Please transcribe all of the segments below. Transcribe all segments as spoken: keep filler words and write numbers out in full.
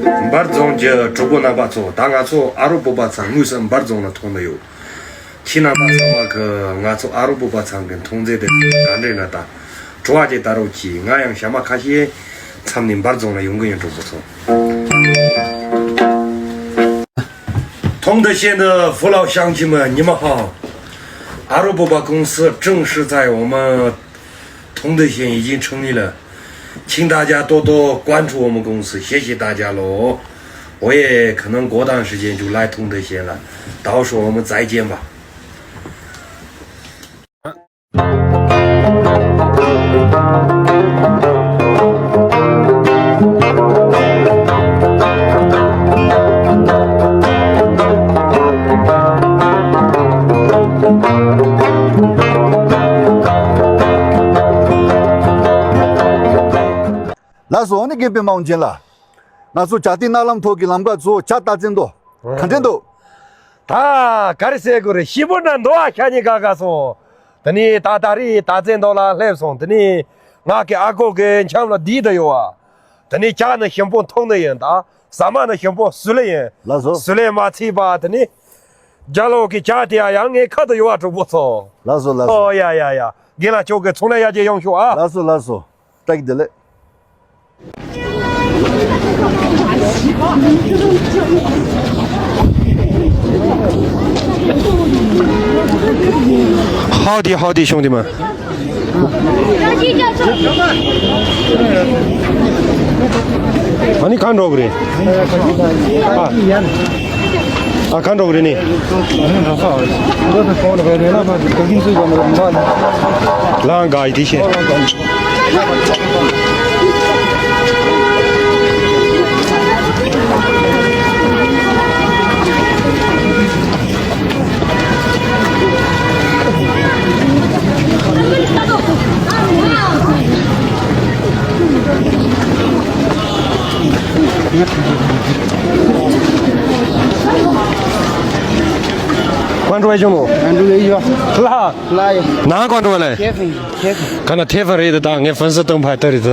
འབར་རྫོང་གི་གྲོགས་པོ་རྣམ་པ་ཚོ། ད་ང་ཚོ་ཨ་རོ་བོད་པ་ཚང་དངོས་སུ་འབར་རྫོང་ལ་ཐོན་ནི་ཡོད། ཁྱེད་རྣམ་པ་ཚང་མ་གི་ང་ཚོ་ཨ་རོ་བོད་པ་ཚང་གི་མཐོང་ཚད་དེ་ག་འདྲས་ན། ད་དྲི་བ་དེ་ད་རོགས་གྱིས། ང་ཡང་ཞག་མ་ཁ་ཤས་མཚམས་ནས་འབར་རྫོང་ལ་ཡོང་གི་ཡིན། གྲོགས་པོ་ཚོ། 通德县的父老乡亲们，你们好。阿罗伯巴公司正式在我们通德县已经成立了，请大家多多关注我们公司，谢谢大家喽。我也可能过段时间就来通德县了，到时候我们再见吧。 ལགས་སོ། ཨ་ནི་རྒན་པད་མ་དབང་ཆེན་ལགས། ང་ཚོ་བྱ་ཐིག་གནའ་ལམ་ཐོག་གི་ལམ་ཁ་ཚོ་ཇ་རྟགས་ཅན་དོ། ག་འདྲས་འདུག་ད་ག་རེ་ཟེར་དགོས་རེད། ཞིམ་པོ་འདྲ་འདུག་ཨ། ཤ་ཉེ་ག་ག་སོང་། དེ་ནས་ད་ད་རེས་རྟགས་ཅན་མདོ་ལ་སླེབས་སོང་། དེ་ནས་ང་གི་ཨ་ཁུ་གི་འཆམ་ལ་བསྡད་དུ་ཡོད་ཨ། དེ་ནས་ཇ་ནི་ཞིམ་པོ་འཐུང་ནི་ཡིན། ད་ཟ་མ་ནི་ཞིམ་པོ་ཟོས་ལེ་ཡིན། ལགས་སོ། ཟོས་ལེ་མ་ཚིག་པ་དེ་ནས་རྒྱ་ལོ་གི་ཇ་དེ་ཡང་ངའི་ཁ་དུ་ཡོད་ཨ། གྲོགས་པོ་ཚོ། ལགས་སོ་ལགས་སོ། ཨོ་ཡ་ཡ་ཡ། རྒན་ལགས་ཁྱོད་ཀྱི་ཚོང་ལས་ཡར་རྒྱས་ཡོང་ཤོག་ཨ། ལགས་སོ་ལགས་སོ། བཀྲ་ཤིས་བདེ་ལེགས། 好的，好的，兄弟们。ཨ་ནི་གང་འགྲོ་གི་རེད། ཨ། ཨ། གང་འགྲོ་གི་རེད་ནི། ལང་ག་ཡི་དེ་ཤེས། ཀོན་ཀྲུའུ་ཡོད། ཀོན་ཀྲུའུ་ཡོད། ལ། ལ་ཡོད། ན་ཀོན་ཀྲུའུ་ལ། ཁེ་ཧྥེ། ཁེ་ཧྥེ། ག་ན་ཐེ་ཧྥེ་རེད། ད་ངས་ཧྥན་སི་ཏུང་ཕ་ཏ་རེད། ད་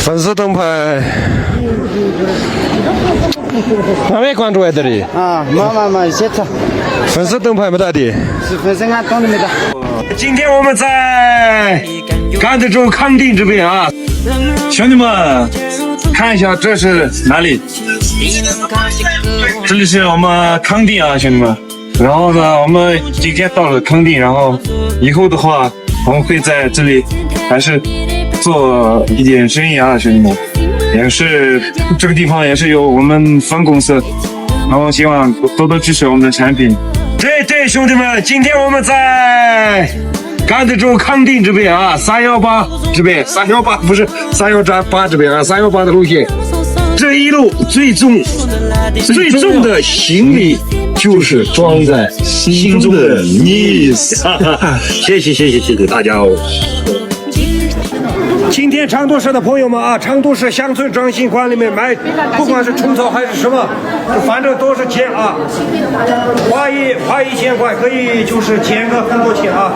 ཧྥན་སི་ཏུང་ཕ། ང་མའི་ཀོན་ཀྲུའུ་ཡོད་ད་རེད། ཨ། མ་མ་མ་ཤེས་ཚ། ཧྥན་སི་ཏུང་ཕ་མི་ད་དེ། ཧྥན་སི་ང་གཏོང་ནི་མི་ད། 今天我们在甘德州康定这边啊，兄弟们，看一下这是哪里？这里是我们康定啊，兄弟们。然后呢，我们今天到了康定，然后以后的话，我们会在这里还是做一点生意啊，兄弟们。也是这个地方也是有我们分公司，然后希望多多支持我们的产品。对对，兄弟们，今天我们在 甘德州康定这边啊，三幺八这边，三幺八不是三幺八这边啊，三幺八的路线，这一路最重最重的行李就是装在心中的你。谢谢谢谢谢谢大家哦。今天昌都市的朋友们啊，昌都市乡村振兴馆里面买，不管是虫草还是什么， 反正都是钱啊，花一花一千块可以就是捡个很多钱啊。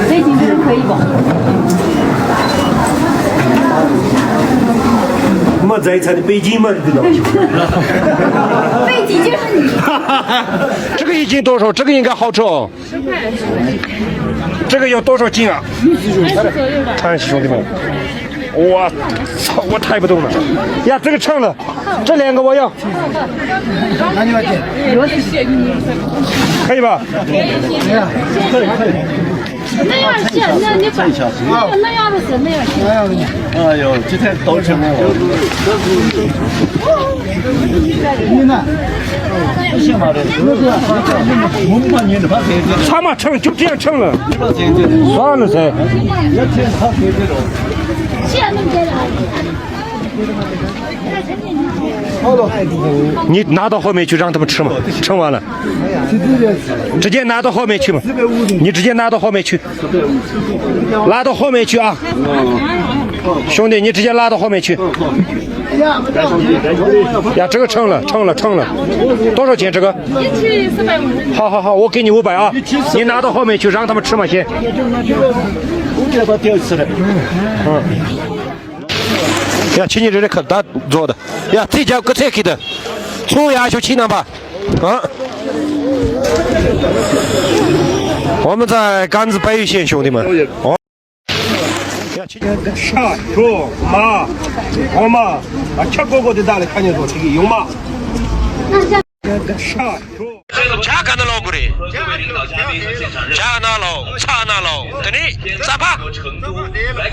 背景这个可以吧？没在场的北京嘛，你知道吗？背景就是你。这个一斤多少？这个应该好吃哦。这个要多少斤啊？二十左右吧。看兄弟们，我操，我抬不动了。呀，这个秤了，这两个我要。可以吧？那样是，那你把那样的是那样。哎呦，今天都成功了。 你呢？差嘛称，就这样称了，算了噻。你拿到后面去，让他们吃嘛，盛完了。直接拿到后面去嘛，你直接拿到后面去，拉到后面去啊，兄弟，你直接拉到后面去。呀，这个称了，称了，称了，多少钱？这个？一起四百五。好好好，我给你五百啊，你拿到后面去，让他们吃嘛，先。嗯。 ཡ། ཁྱེད་གཉིས་རེ་རེ་ཁར་ད་རྫོགས་ད། ཡ། རྩིས་རྒྱབ་སྐུ་ཚེ་ཁྱེད་དུ། ཚོང་ཡག་ཤོས་ཁྱེད་རྣམ་པ། ཨ། 我们在甘孜白玉县，兄弟们。哦。ཡ། ཁྱེད་གཉིས། ཤ། གྲོ། མ། འོ་མ། ཨ། ཆབ་གོ་གོ་དེ་དག་ལ་ཁ་ཉན་བཟོ་ཁྲིད་ཀྱི་ཡོང་མ། ཤ། གྲོ། ཇ་ག་ན་ལོག་གི་རེད། ཇ་ན་ལོག་ཚ་ན་ལོག་དེ་ནས་རྩ་ཕ། ཆུ་ར། མ། ཨ། ད་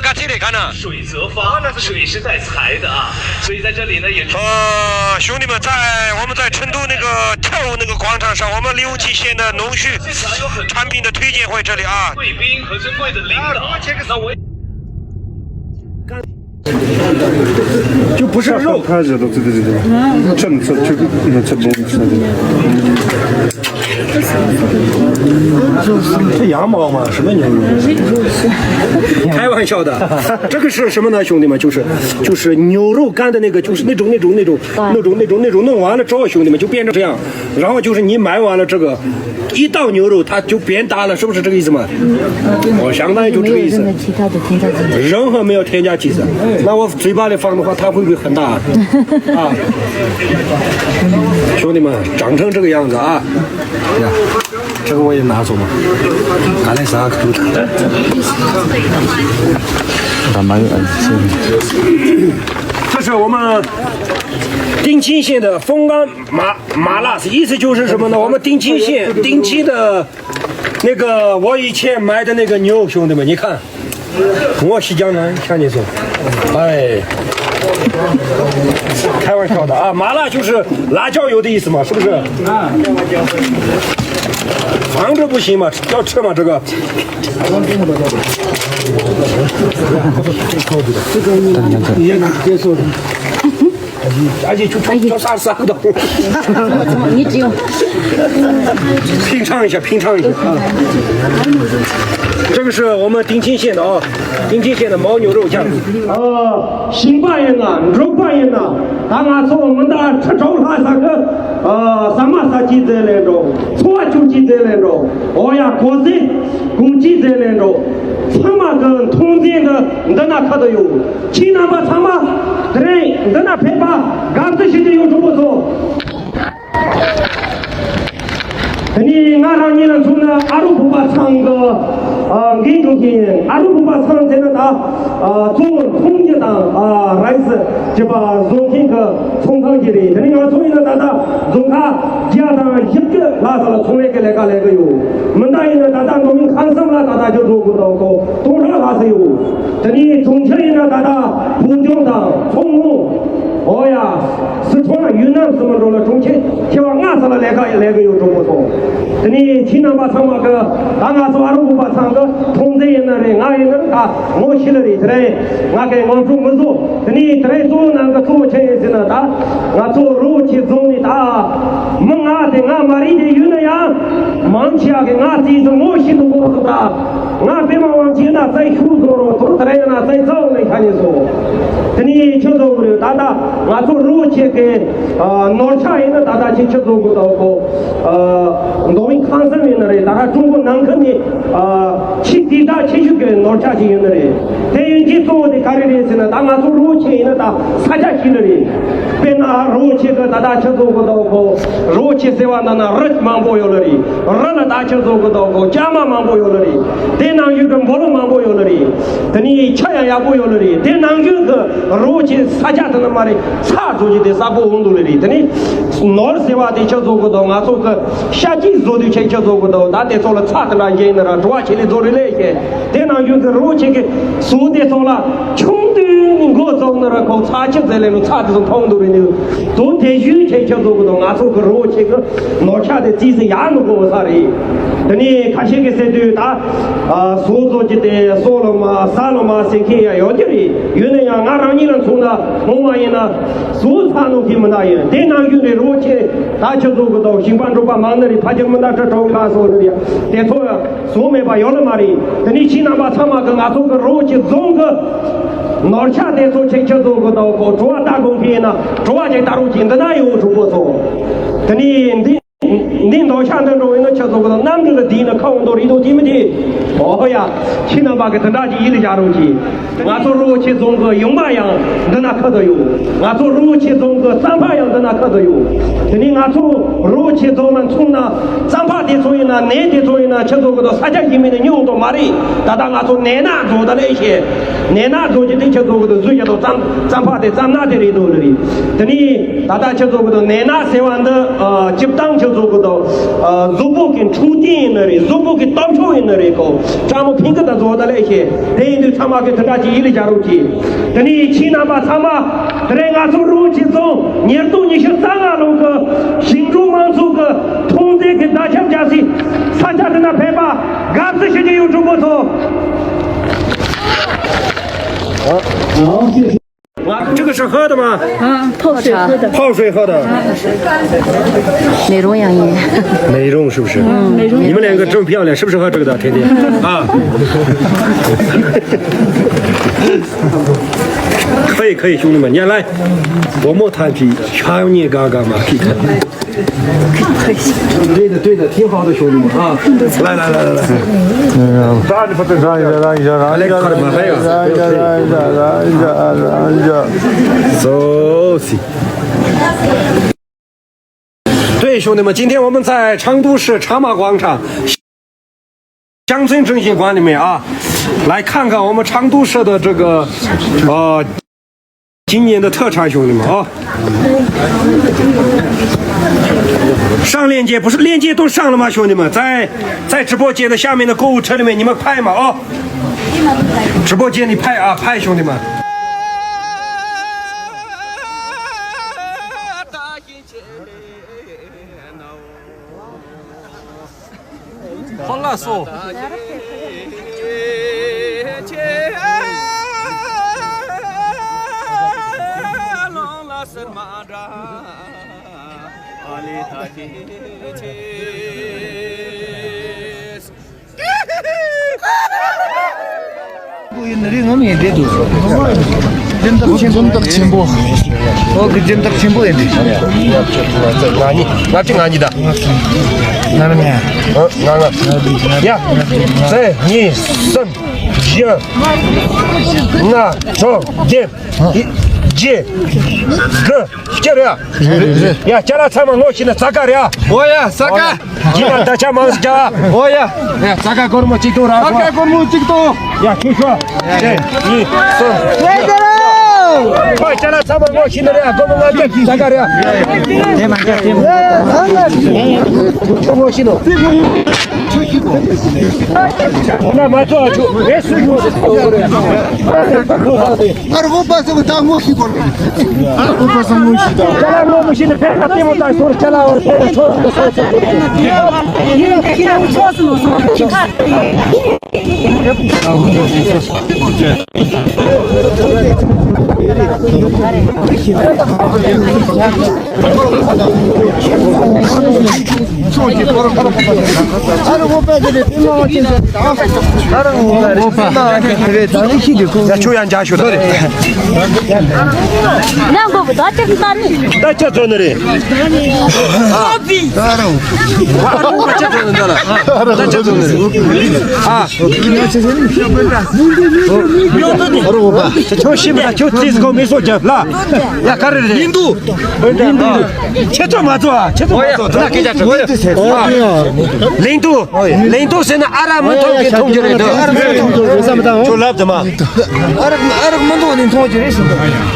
ག་ཚིག་རེད་ག་ན། 水则发，水是在财的啊，所以在这里呢也。呃，兄弟们，在我们在成都那个跳舞那个广场上，我们利乌齐县的农畜产品的推介会这里啊。贵宾和尊贵的领导，那我。 就不是肉。他惹到这个这个，政策就政策崩了。这羊毛嘛，什么牛肉？开玩笑的，这个是什么呢，兄弟们？就是就是牛肉干的那个，就是那种那种那种那种那种那种弄完了之后，兄弟们，就变成这样。然后就是你买完了这个，一到牛肉它就变大了，是不是这个意思嘛？哦，相当于就这个意思。没有任何添加剂。任何没有添加剂的。那我嘴巴里放的话，它会不会很大啊？啊，兄弟们，长成这个样子啊！呀，这个我也拿走嘛。拿来啥？这是我们定清县的风干麻麻辣，意思就是什么呢？我们定清县定清的那个，我以前买的那个牛，兄弟们，你看。 我是江南，看见说，哎，开玩笑的啊，麻辣就是辣椒油的意思嘛，是不是？啊，放着不行嘛，要吃嘛这个。这个你也能接受的。 而且就就就啥啥个都，你只有品尝一下，品尝一下啊。这个是我们定清县的啊，定清县的牦牛肉酱。ཨ། ཞིང་པ་ཡིན་ན་འབྲོག་པ་ཡིན་ན་ད་ང་ཚོ་མི་འདྲ་ཁྲི་ཕྲག་ལྷག་ས་གི་ཨ་ཟ་མ་ཟ་གི་ཟེར་ལེ་འགྲོ། འཚོ་བ་སྐྱོང་གི་ཟེར་ལེ་འགྲོ། འོ་ཡ། གོ་ཟེ་གོང་གི་ཟེར་ལེ་འགྲོ། ཚང་མ་གི་མཐོང་ཟེར་འདི་འདི་ན་ཁ་ད་ཡོད། ཁྱེད་རྣམ་པ་ཚང་མ་དེ་རིང་འདི་ན་ཕེབས་པ་དགའ་བསུ་ཞུ་རྒྱུ་ཡོད། གྲོགས་པོ་ཚོ། དེ་ནས་ང་རང་ཉིད་ལ་མཚོན་ན་ཨ་རོ་བོད་པ་ཚང་གི་ཨ་འགན་སྒྲུབ་མཁན་ཡིན། ཨ་རོ་བོད་པ་ཚང་ཟེར་ན་ད་ཨ་གཙོ་བོ་འཐུང་རྒྱུ་དང་ཨ་ར་ཡིས་བྱེད་པ་བཟོ་མཁན་གྱི་ཚོང་ཁང་ཞིག་རེད། དེ་ནས་ང་ཚོ་ཡིན་ན་ད་ལྟ་རྫོང་ཁག་བརྒྱ་དང་བཞི་བཅུ་ལྷག་ཙམ་ལ་ཚོང་ལས་ཀྱི་ལས་ཀ་ལས་ཀྱི་ཡོད། མི་འདྲ་ཡིན་ན་ད་ལྟ་མདོ་སྨད་ཁམས་གསུམ་ལ་ད་ལྟ་ཁྱོད་ཚོ་གི་ད་ཁོ་སྟོང་ཕྲག་ལྷག་ཙམ་ཡོད། དེ་ནས་གྲོང་ཁྱེར་ཡིན་ན་ད་ལྟ་བོད་ལྗོངས་དང་མཚོ་སྔོན། ཨོ་ཡ། སི་ཁྲོན་ཡུན་ནན་སི་མི་འགྲོ་ལ་གྲོང་ཁྱེར་ཆེ་བ་ལྔ་ཙམ་ལ་ལས་ཀ་ལས་ཀྱི་ཡོད། གྲོགས་པོ་ཚོ། དེ་ནས་ཁྱེད་རྣམ་པ་ཚང་མ་གི་ད་ང་ཚོ་ཨ་རོ་བོད་པ་ཚང་གི་ཁྲོང་ཙེ་ཡིན་ན་རེད། ང་ཡིན་ན་རེད། ད་ངོ་ཤེས་ལ་རེད། དེ་རེད། ང་གི་ངོ་སྤྲོད་མི་བཟོ། དེ་ནས་དེ་རིང་གཙོ་བོ་ནང་གི་གཙོ་བོ་ཆེ་ཡིན་ཟེར་ན་ད་ང་ཚོ་རི་བོ་ཆེ་རྫོང་ནས་ད་མི་ང་དེ་ང་མ་རེད་དེ་ཡོད་ན་ཡང་མང་ཆེ་བ་གི་ང་རྩིས་སུ་ངོ་ཤེས་འདུག་གོ། ད་ང་པད་མ་དབང་ཆེན་ན་རྩིས་ཤུགས་བཟོ་རོགས་ཐོག་དེ་རིང་ཡང་ན་རྩིས་རྩ་བ་ནས་ཤ་ཉེ་སོང་། དེ་ནས་ཁྱོད་ཚོ་གི་རེད། ད་ད་ང་ཚོ་རི་བོ་ཆེ་གི་ནོར་ཆ་ཡིན་ན་ད་ད་ཁྱེད་ཁྱོད་ཚོ་གི་ད་གོ་མདོ་དབུས་ཁམས་གསུམ་ཡིན་ན་རེད། ད་ད་ཀྲུང་གོ་ནང་ཁུལ་ནས་ཆེས་དེ་ད་ཆེ་ཤོས་ཀྱི་ནོར་ཆ་ཞིག་ཡིན་ནི་རེད། དེ་ཡིན་གྱི་གཙོ་བོ་དེ་ག་རེ་རེད་ཟེར་ན་ད་ང་ཚོ་རི་བོ་ཆེ་ཡིན་ན་ད་ས་ཆ་ཞིག་ནི་རེད། དཔེར་ན་རི་བོ་ཆེ་གི་ད་ད་ཁྱེད་ཚོ་གི་ད་གོ་རི་བོ་ཆེ་ཟེར་བ་ན་ན་རི་མང་པོ་ཡོད་ནི་རེད། རི་ལ་ད་ཁྱེད་ཚོ་གི་ད་གོ་ལྕང་མ་མང་པོ་ཡོད་ནི་རེད། དེ་ནང་བཞིན་གྱི་འབོ་ལོ་མང་པོ་ཡོད་ནི་རེད། དེ་ནས་ཆུ་ཡང་ཡག་པོ་ཡོད་ནི་རེད། དེ་ནང་བཞིན་གྱི་རི་བོ་ཆེ་ས་ཆ་དེ་ནི་མ་རེད། ཚ་བཟོ་རྒྱུ་དེ་ས་པོ་འོང་འདུག་ལེ་རེད། དེ་ནས་ནོར་ཟེར་བ་དེ་ཁྱེད་ཚོ་གི་དང་ང་ཚོ་གི་ཤ་སྐྱིད་བཟོ་དུས་ཆེ་ཁྱེད་ཚོ་གི་དང་ད་དེ་ཚོ་ལ་ཚ་དེ་འདྲ་བཞེས་ནི་ར་བྲོ་བ་ཆེ་ལེ་བཟོ་རེད་ལེ་ཞེས་དེ་ནང་ རྒྱུན་གྱི་རི་བོ་ཆེ་གི་ཟོག་དེ་ཚོ་ལ་ཆུང་དུས་ནས་འགོ་བཙུགས་ན་ར་ཁོ་ཚ་ཆུ་ཟེར་ལེ་ནོ་ཚ་དེ་ཚོ་མཐོང་འདུག་རེད་ནི། དུ་དེ་བཞིན་ཁྱེད་ཁྱེད་ཚོ་གི་དང་ང་ཚོ་གི་རི་བོ་ཆེ་གི་ནོར་ཆ་དེ་རྩིས་སུ་ཡར་མི་དགོས་ས་རེད། དེ་ནས་ཁ་ཤས་ཀྱི་ཟེར་དུས་ད་ཟོག་ཚོ་གི་དེ་སོ་ལོ་མ་ས་ལོ་མ་ཟེར་མཁན་ཡང་ཡོད་ཀྱི་རེད། ཡོད་ན་ཡང་ང་རང་ཉིད་ལ་མཚོན་ན་ངོ་མ་ཡིན་ན་ཟོག་ཚ་ནོ་གི་མི་འདྲ་ཡིན། དེ་ནང་བཞིན་རེད། རི་བོ་ཆེ་ད་ཁྱེད་ཚོ་གི་དང་ཞིང་པ་འབྲོག་པ་མང་ནི་རེད། ཕ་ཁྱིམ་མི་འདྲ་ཁྲི་གྲོང་ཁ་སོགས་རེད། དེ་ཚོ་བཟོ་མེད་པ་ཡོད་ལ་མ་རེད། དེ་ནས་ཕྱི་ནང་པ་ཚང་མ་གི་ང་ཚོ་གི་རི་བོ་ཆེ་རྫོང་གི་ནོར་ཆ་དེ་ཚོ་ཆེ་ཆེ་ཚོ་གི་དང་གོ་བྲོ་བ་ལྟ་དགོངས་ཕེ་ན་བྲོ་བ་ཅིག་ལྟ་རོགས་ཀྱིས་འདི་ན་ཡོད་གྲོགས་པོ་ཚོ། དེ་ནས་འདི་འདི་ནོར་ཆ་འདི་འགྲོ་བས་ན་ཆེ་ཚོ་གི་དང་གནམ་གྲུ་ལ་བསྡད་ན་ཁ་འོང་དོ་རེད་དོ་དེ་མི་དེ། ཨོ་ཡ། ཕྱི་ནང་པ་གི་དེ་འདྲ་ཅིག་ཡིད་ལ་བཞག་རོགས་ཀྱིས། ང་ཚོ་རི་བོ་ཆེ་རྫོང་གི་ཡོང་མ་ཡང་འདི་ན་ཁ་དོ་ཡོད། ང་ཚོ་རི་བོ་ཆེ་རྫོང་གི་རྩམ་པ་ཡང་འདི་ན་ཁ་དོ་ཡོད། དེ་ནས་ང་ཚོ་རི་བོ་ཆེ་རྫོང་ལ་མཚོན་ན་རྩམ་པ་དེ་ཚོ་ཡིན་ན་ནས་དེ་ཚོ་ཡིན་ན་ཆུ་ཚོད་གི་དང་ས་ཆ་ཡིན་མིན་ནི་ཉུང་དོ་མ་རེད། ད་ལྟ་ང་ཚོ་ནས་ན་རྫོང་ད་ལས་ཤེས། ནས་ན་རྫོང་གི་དེ་ཆུ་ཚོད་གི་དང་བཟོས་ཀྱི་དང་རྩམ་རྩམ་པ་དེ་རྩམ་ན་དེ་རེད་དོ་ལ་རེད། དེ་ནས་ད་ལྟ་ཆུ་ཚོད་གི་དང་ནས་ན་ཟེར་བ་འདི་སྤྱིར་བཏང་ཆུ་ཚོད་གི་དང་གཟུགས་པོ་གི་འཕྲོད་བསྟེན་ཡིན་ནི་རེད། གཟུགས་པོ་གི་སྟོབས་ཤུགས་ཡིན་ནི་རེད་གོ། ཀྲ་མོ་ཕིང་གི་དང་རྫོང་ད་ལས་ཤེས། དེ་ཡིན་དུས་ཚང་མ་གི་དེ་འདྲ་ཅིག་ཡིད་ལ་བཞག་རོགས་གྱིས། དེ་ནས་ཁྱེད་རྣམ་པ་ཚང་མ་དེ་རིང་ང་ཚོ་རི་བོ་ཆེ་རྫོང་ཉེར་གཅིག་ཉི་ཤུ་རྩ་ལྔ་ལོ་གི་ཞིང་འབྲོག་མང་ཚོགས་ཀྱི་མཐོང་རྩེ་གི་མདའ་ཁྱབ་རྒྱག་སའི་ས་ཆ་དེ་ན་ཕེབས་པ་དགའ་བསུ་ཞུ་རྒྱུ་ཡོད། གྲོགས་པོ་ཚོ། 这个是喝的吗？啊，泡水喝的。泡水喝的。美容养颜。美容是不是？嗯，美容。你们两个这么漂亮，是不是喝这个的？天天啊。可以可以，兄弟们，你来，我们谈起，想你刚刚嘛。 对的，对的，挺好的，兄弟们啊！来来来来来，让让让一下，让一下，让一下，让一下，让一下，让一下，让一下。走起。对，兄弟们，今天我们在昌都市茶马广场乡村振兴馆里面啊，来看看我们昌都市的这个呃。 今年的特产，兄弟们啊！上链接，不是链接都上了吗？兄弟们，在在直播间的下面的购物车里面，你们拍嘛啊！直播间里拍啊，拍，兄弟们！ ཧོ་ལ་སོ། ཡིན་ནི་རེད། ངོ་མ་ཡིན་འདྲེ་འདུག་སྦྱིན་བདག་ཆེན་པོ། སྦྱིན་བདག་ཆེན་པོ། ཨོ་གི་སྦྱིན་བདག་ཆེན་པོ་ཡིན་འདྲེ། ང་གཉིས། ང་གཅིག་ང་གཉིས་ད། ང་ལ་ངས། ཨ་ང་ང་། ཡ། རྩེ་གཉིས་གསུམ། བཞི། ལྔ། དྲུག་བདུན། བརྒྱད། དགུ། བཅུ་རེད། ཡ་ཅ་ལག་ཚང་མ་ངོ་ཤེས་ན་ས་ཀ་རེད། ཨོ་ཡ་ས་ཀ། ཇི་མ་ད་ཆ་མང་ཟིག་ཨོ་ཡ། ཡ་ས་ཀ་སྒོར་མོ་གཅིག་གཏོང་ར། ས་ཀ་སྒོར་མོ་གཅིག་གཏོང་། ཡ་ཁྱོད་ཤོག་ཅེ་ཡི་སོ། ཁོ་ཅ་ལག་ཚང་མ་ངོ་ཤེས་ན་རེད། སྒོར་མོ་ལྔ་བརྒྱ་ས་ཀ་རེད། དེ་མ་རྒྱ་དེ་མ་ངོ་ཤེས་ནོ། ཁོ་ན་མ་ཚོགས་ཆུ་ངས་སུ་ཡོད། ཨ་རོ་པ་སོ་ད་ངོ་ཤེས་གོ། ཨ་རོ་པ་སོ་ངོ་ཤེས་ད། ཅ་ལག་ངོ་མི་ཤེས་ན་ཕེ་ཁ་ལྟད་མོ་ལྟ་སོང་། ཅ་ལག་བར་ཕེ་ཁ་ཆོག་ཆོག་ཆོག་ཡིན་ཡིན་ཆོག་སོང་སོང་། ཡ་ཆོ་ཡང་འཇའ་ཞུ་ད། ནང་གོ་བ་ད་ཅིག་ལྟ་ནི། ད་ཅི་ཚོ་ནི་རེད། ད་རུང་། ད་ཅི་ཚོ་ནི་ད་ལ། ད་ཅི་ཚོ་ནི་རེད། ཨ། ཨ་རོ་བ། ཁྱོད་ཤི་མ་ཁྱོད་ཙིས་གོ་མི་སོ་རྒྱབ་ལ། ཡ་ག་རེ་རེད། ལིན་དུ། ཁྱེད་ཚོ་མ་ཚོ་ཨ། ཁྱེད་ཚོ་མ་ཚོ་ད་སྐད་ཆ་དྲི་གོ། ལིན་དུ། ལིན་དུ་ཟེར་ན་ཨ་ར་མི་ཐོང་གི་ཐོང་གི་རེད་འདུག་ཁྱོད་ལབ་དུ་མ། ཨ་རག་ཨ་རག་མི་འདུག་ནི་མཐོང་རྒྱུ་རེད་ཟེར།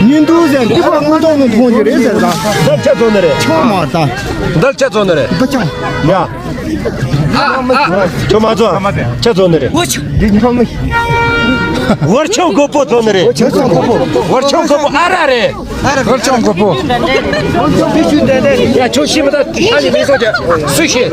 ཉིན་དུ་ཟེར་ཏི་པ་མི་འདུག་ནི་མཐོང་རྒྱུ་རེད་ཟེར། འདི་ལ་ཆ་ཚོ་ནི་རེད། ཆང་མ་ད། འདི་ལ་ཆ་ཚོ་ནི་རེད། འདི་ཆང་། ཡ། ཁྱོད་མ་ཚོ། ཆ་ཚོ་ནི་རེད། འོ་ཆང་། འདི་ཉོ་མི། བར་ཆང་གོ་པོ་ཚོ་ནི་རེད། བར་ཆང་གོ་པོ། བར་ཆང་གོ་པོ་ཨ་ར་རེད། བར་ཆང་གོ་པོ། ཡ་ཁྱོད་ཤི་མི་ད་ཤ་ཉི་མི་སོ་ཅག་སུ་ཤི།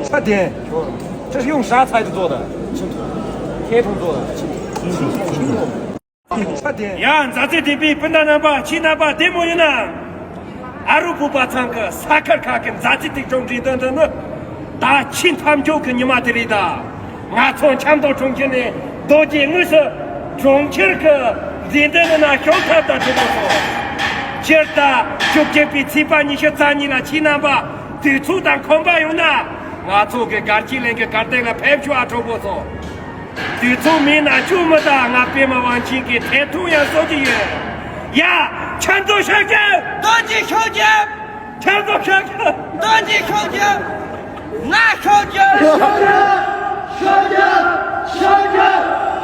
ཆ་དེ། 这是用啥材质做的？青铜。青铜做的。青铜。 ཡ། མཛའ་བརྩེ་ལྡན་པའི་སྤུན་ཟླ་རྣམ་པ། ཁྱེད་རྣམ་པ་བདེ་མོ་ཡིན་ན། ཨ་རུ་བོད་པ་ཚང་གི་ས་ཁུལ་ཁག་གི་མཛའ་བརྩེ་གཅིག་མཇུག་འབྲས་དོན་འདི་ནི་ད་ཆེས་མཐའ་མཇུག་གི་ཉི་མ་དེ་རེད་ད། ང་ཚོ་ཆབ་མདོ་གྲོང་ཁྱེར་ནས་རྡོ་རྗེ་དངོས་སུ་གྲོང་ཁྱེར་གྱི་མཛེས་སྡུག་ནི་ན་ཤོང་ཐབས་དང་གྲོགས་པོ་ཚོ། སྤྱིར་ད་བཅོ་བརྒྱད་པའི་ཚེས་པ་ཉི་ཤུ་རྩ་གཉིས་ལ་ཁྱེད་རྣམ་པ་དུས་ཚོད་དང་ཁོམ་པ་ཡོད་ན། ང་ཚོ་གི་སྒར་གྱི་གླིང་གི་སྒར་སྡེ་ལ་ཕེབས་ཤོག་ཨ་གྲོགས་པོ་ཚོ། དུས་ཚོད་མེད་ན་བཅུག་མི་ད། ང་པད་མ་དབང་ཆེན་གྱི་ཐད་གཏོང་ཡང་གསོ་གི་ཡོད། ཡ། ཆབ་མདོ་ཤོག་རྒྱབ། རྡོ་རྗེ་ཤོག་རྒྱབ། ཆབ་མདོ་ཤོག་རྒྱབ། རྡོ་རྗེ་ཤོག་རྒྱབ། ང་ཤོག་རྒྱབ། ཤོག་རྒྱབ། ཤོག་རྒྱབ། ཤོག་རྒྱབ།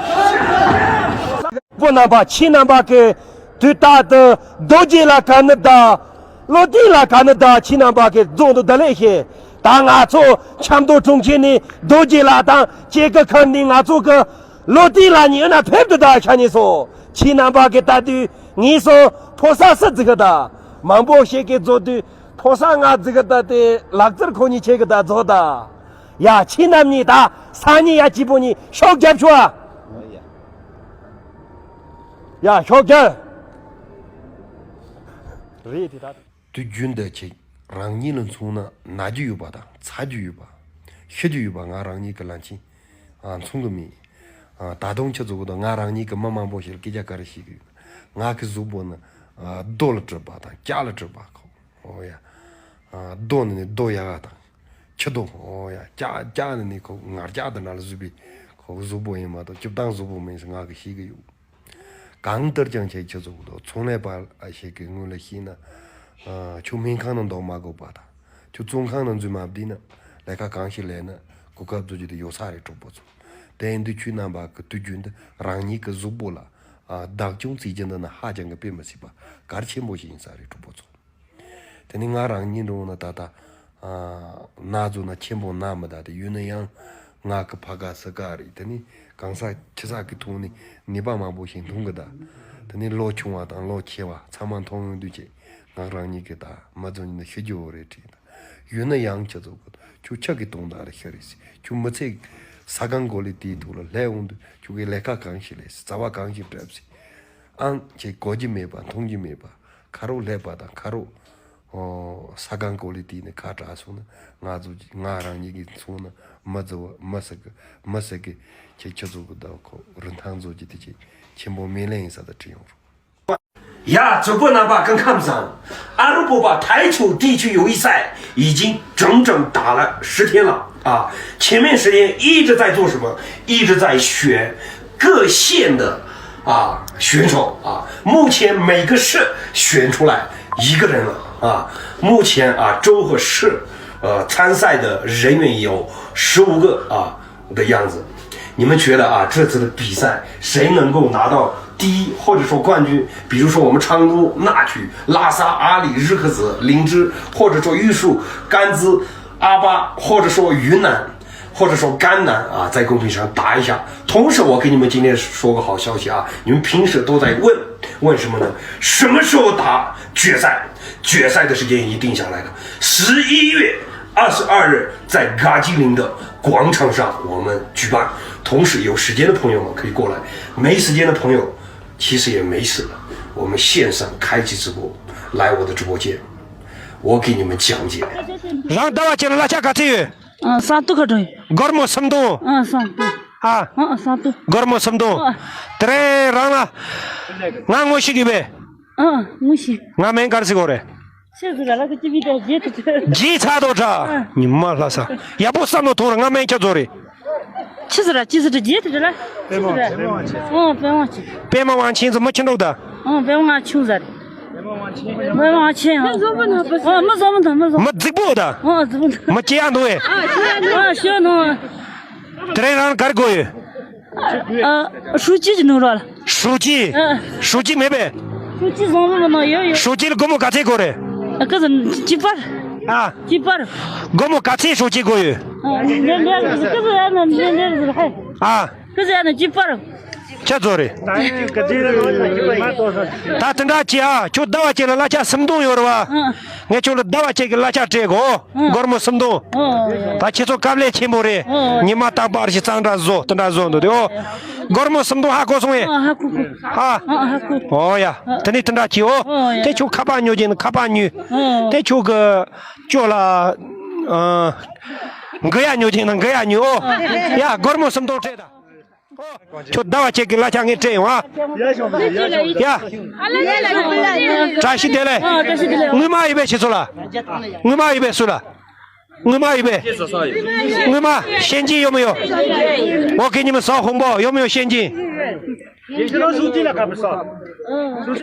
ཤོག་རྒྱབ། པོ་རྣམ་པ། ཁྱེད་རྣམ་པ་གི་དུས་རྟག་ཏུ་རྡོ་རྗེ་ལ་ག་ནི་ད། བློ་གཏད་ལ་ག་ནི་ད། ཁྱེད་རྣམ་པ་གི་རྫོང་དུ་བདེ་ལེགས་ཞེས། ད་ང་ཚོ་ཆབ་མདོ་གྲོང་ཁྱེར་ནས་རྡོ་རྗེ་ལ་དང་སྐྱེ་རྒུ་མཁར་ནས་ང་ཚོ་གི་བློ་གཏད་ལ་ཉེ་ན་ཕེབས་དུ་ད་ཤ་ཉེ་སོ། ཁྱེད་རྣམ་པ་གི་ལྟ་དུས་ངེས་སོ་ཕོ་ས་སུ་འཛི་གི་ད། མང་པོ་ཞིག་གི་རྫོགས་དུས་ཕོ་ས་ང་འཛི་གི་ད། དེ་ལག་རྩལ་ཁོ་གཉིས་ཆེ་གི་ད་རྫོགས་ད། ཡ། ཁྱེད་རྣམ་གཉིས་ད་ས་གཉིས་ཡ་སྐྱིད་པོ་གཉིས་ཤོག་རྒྱབ་ཤོག་ཨ། ཡ་ཤོག་རྒྱབ། རེད་དེ་ད། དུས་རྒྱུན་དུ་ཁྱེད་རང་ཉིད་ལ་མཚོན་ན་ན་རྒྱུ་ཡོད་པ་དང་ཚ་རྒྱུ་ཡོད་པ། ཤི་རྒྱུ་ཡོད་པ་ང་རང་ཉིད་ཀྱི་ལན་ཆིན་མཚོན་གི་མེད། ད་དུང་ཁྱེད་ཚོ་གི་དང་ང་རང་ཉིད་ཀྱི་མི་མང་པོ་ཞིག་ལ་སྐད་ཆ་ག་རེ་བཤད་གི་ཡོད། ང་གི་གཟུགས་པོ་ནི་རྡོ་ལ་གྲུབ་པ་དང་ལྕགས་ལ་གྲུབ་པ་ཁོ། ཨོ་ཡ། རྡོ་ནི་ནི་རྡོ་ཡ་ག་དང་། ཁྱི་རྡོ། ཨོ་ཡ། ལྕགས་ལྕགས་ནི་ནི་ཁོ་ངར་ལྕགས་དང་ན་ལ་བཟོས་པའི་ཁོ་གཟུགས་པོ་ཡིན་མ་གཏོགས་སྐྱིབས་དང་གཟུགས་པོ་མིན་ཟེར་ང་གི་ཤེས་གི་ཡོད། གང་ལྟར་ཀྱང་ཁྱེད་ཁྱེད་ཚོ་གི་དོ་ཚོང་ལས་པ་ཞིག་གི་ངོས་ལ་ཤེས་ན། ཁྱོད་སྨན་ཁང་ནང་འདུག་མ་དགོས་པ་དང་། ཁྱོད་བཙོན་ཁང་ནང་འཛུལ་མ་བསྡད་ན་ལས་ཀ་གང་ཞིག་ལས་ན་གོ་སྐབས་བཟོ་རྒྱུ་དེ་ཡོད་ས་རེད་གྲོགས་པོ་ཚོ། དེ་ཡིན་དུས་ཁྱོད་རྣམ་པ་གི་དུས་རྒྱུན་དུ་རང་ཉིད་ཀྱི་གཟུགས་པོ་ལ་བདག་སྐྱོང་བྱེད་རྒྱུ་འདི་ནི་ཧ་ཅང་གི་དཔེ་མི་སྲིད་པ་གལ་ཆེན་པོ་ཞིག་ཡིན་ས་རེད་གྲོགས་པོ་ཚོ། དེ་ནི་ང་རང་ཉིད་འགྲོ་ན་ད་ལྟ་ན་ཚོ་ན་ཆེན་པོ་ན་མི་ད་དེ་ཡོད་ན་ཡང་ང་གི་ཕ་ག་སི་ག་རེད། དེ་ནི་གང་ས་ཁྱི་ས་གི་ཐོག་ནས་ནད་པ་མང་པོ་ཞིག་མཐོང་གི་ད། དེ་ནི་ལོ་ཆུང་བ་དང་ལོ་ཆེ་བ་ཚང་མ་མཐོང་ཡོང་དུས་ཆེ་ང་རང་ཉིད་ཀྱི་ད་མི་ཚོ་ཉིད་ནི་ཤི་རྒྱུ་བོ་རེད་དྲིས་ད། ཡོད་ན་ཡང་ཁྱི་ཚོ་གི་ཁྱོད་ཁྱི་གི་སྟོང་ད་རེ་ཤི་རེད་ཟེར། ཁྱོད་མི་ཚེ་ས་གང་གོ་ལི་དེའི་ཐོག་ལ་སླེབས་འོང་དུས་ཁྱོད་ཀྱི་ལས་ཀ་གང་ཞིག་ལས་ཟེར། རྩ་བ་གང་ཞིག་བྲབ་ཟེར། ཨང་ཁྱེད་གོ་རྒྱུ་མེད་པ་མཐོང་རྒྱུ་མེད་པ། ཁ་རོག་ལྷས་པ་དང་ཁ་རོག་ས་གང་གོ་ལི་དེ་ནི་ཁ་གྲག་སོང་ན་ང་ཚོ་ང་རང་ཉིད་ཀྱི་མཚོན་ན་མི་ཚོ་མི་ཟེར་གི་མི་ཟེར་གི་ཁྱེད་ཁྱེད་ཚོ་གི་ད་ཁོ་རིན་ཐང་ཚོ་གི་དེ་ཆེ་ཆེན་པོ་མེད་ལེ་ཡིན་ས་ད་དྲི་ཡོང་རོགས། ཡ། གྲོགས་པོ་རྣམ་པ་སྐུ་ཁམས་བཟང་། 阿拉伯把台球地区友谊赛已经整整打了十天了啊！前面十天一直在做什么？一直在选各县的啊，选手啊，目前每个市选出来一个人了啊。目前啊，州和市呃参赛的人员有十五个啊的样子。你们觉得啊，这次的比赛谁能够拿到第一，或者说冠军？比如说我们昌都、纳曲、拉萨、阿里、日喀则、林芝，或者说玉树、甘孜、阿巴，或者说云南，或者说甘南啊，在公屏上打一下。同时，我给你们今天说个好消息啊，你们平时都在问，问什么呢？什么时候打决赛？决赛的时间已经定下来了，十一月二十二日在嘎吉林的广场上我们举办。同时，有时间的朋友们可以过来，没时间的朋友其实也没事了，我们线上开启直播，来我的直播间，我给你们讲解。རང་ཟླ་བ་ཁྱེད་ལ་ལ་ཆ་ག་ཚོད་ཡོད། ཨ། ས་སྟོད་ཁ་གྲོང་ཡིན། སྒོར་མོ་སུམ་སྟོང་། ཨ། ས་སྟོད། ཨ། ཨ། ས་སྟོད། སྒོར་མོ་སུམ་སྟོང་། ཨ། དེ་རིང་རང་ལ། ང་ངོ་ཤེས་ཀྱི་བས། ཨ། ངོ་ཤེས། ང་མིང་ག་རེ་ཟེར་གོ་རེད། ཆི་ཟེར་ར་ལ་ཁ་ཅི་བི་ད་རྗེས་དུ་དྲི། རྗེས་ཚ་དོ་དྲ། ཨ། ཉི་མ་ལྷ་ས། ཡག་པོ་བསམ་བློ་ཐོངས་ར། ང་མིང་ཁྱོད་ཚོ་རེད། ཆི་ཟེར་ར་ཆི་ཟེར་དྲི་རྗེས་དུ་དྲི་ལ། ཆི་ཟེར་ར། ཨོ། པད་མ་ཆེ། པད་མ་དབང་ཆེན་ཚོ་མི་ཁྱི་འགྲོ་ད། ཨོ། པད་མ་ཆུང་ཟེར། པད་མ་ཆེ། ཨོ། མི་བཟང་མི་འདུག་མི་བཟང་། མི་རྫིག་པོ་ད། ཨོ། རྫིག་པོ་འདུག་མི་སྐྱེ་ཡག་འདུག་ཨེ། ཨ། ཤོད་ནོ། དེ་རིང་རང་གར་དགོས་ཡོད། ཨ། ཧྲུའུ་ཅི་གི་ནོར་བ་ལ། ཧྲུའུ་ཅི། ཨ། ཧྲུའུ་ཅི་མེད་པས། ཧྲུའུ་ཅི་བཟང་བཟང་མ་ནང་ཡོད་ཡོད། ཧྲུའུ་ཅི་ལ་སྒོར་མོ་ག་ཚད་དགོས་རེད། ཨ། ཀི་ཟི་གཅིག་པར། ཨ། གཅིག་པར། སྒོར་མོ་ག་ཚད་ཧྲུའུ་ཅི་དགོས་ཡོད། ཨ། འདི་འདི་ཀི་ཟི་ཡ་ན་འདི་འདི་ཧེ། ཨ། ཀི་ཟི་ཡ་ན་གཅིག་པར། ཆ་ཚོ་རེད། ད་དེ་འདྲ་བྱེད་ཨ། ཁྱོད་ཟླ་བ་གཅིག་ལ་གླ་ཆ་སུམ་སྟོང་ཡོད་རེད་བ། ཨ། ངས་ཁྱོད་ལ་ཟླ་བ་གཅིག་གི་གླ་ཆ་སྤྲད་གོ། ཨ། སྒོར་མོ་སུམ་སྟོང་། ཨ། ད་ཁྱེད་ཚོ་དཀའ་ལས་ཆེན་པོ་རེད། ཨ། ཉི་མ་རྟག་པར་ཞིག་གཙང་སྦྲ་བཟོ། དེ་འདྲ་བཟོ་འདུག་དེ་ཨོ། སྒོར་མོ་སུམ་སྟོང་ཧ་གོ་སོང་ངས། ཨ། ཧ་གོ་གོ། ཨ། ཨ། ཧ་གོ། ཨོ་ཡ། དེ་ནས་དེ་འདྲ་བྱེད་ཨོ། ཨོ་ཡ། དེ་ཁྱོད་ཁ་པར་ཉོ་རྒྱུ་ན་ཁ་པར་ཉོ། ཨོ། དེ་ཁྱོད་གི་ཅོ་ལ། ཨ། འགུ་ཡ་ཉོ་རྒྱུ་ན་འགུ་ཡ་ཉོ་ཨོ། ཨོ། ཡ། སྒོར་མོ་སུམ་སྟོང་སྤྲད་ད། ཨོ། ཁྱོད་ཟླ་བ་གཅིག་གི་གླ་ཆ་ངས་སྤྲད་ཡོང་ཨ། ཡ། བཀྲ་ཤིས་བདེ་ལེགས། ཨ། བཀྲ་ཤིས་བདེ་ལེགས། དངུལ་མ་ཡོད་པས་ཁྱེད་ཚོ་ལ། དངུལ་མ་ཡོད་པས་སུ་ལ། དངུལ་མ་ཡོད་པས། དངུལ་མ་ཤན་ཅིན་ཡོད་མི་ཡོད། ཨོ་ཁེ། ཉི་མ་ས་ཧོང་པོ་ཡོད་མི་ཡོད་ཤན་ཅིན།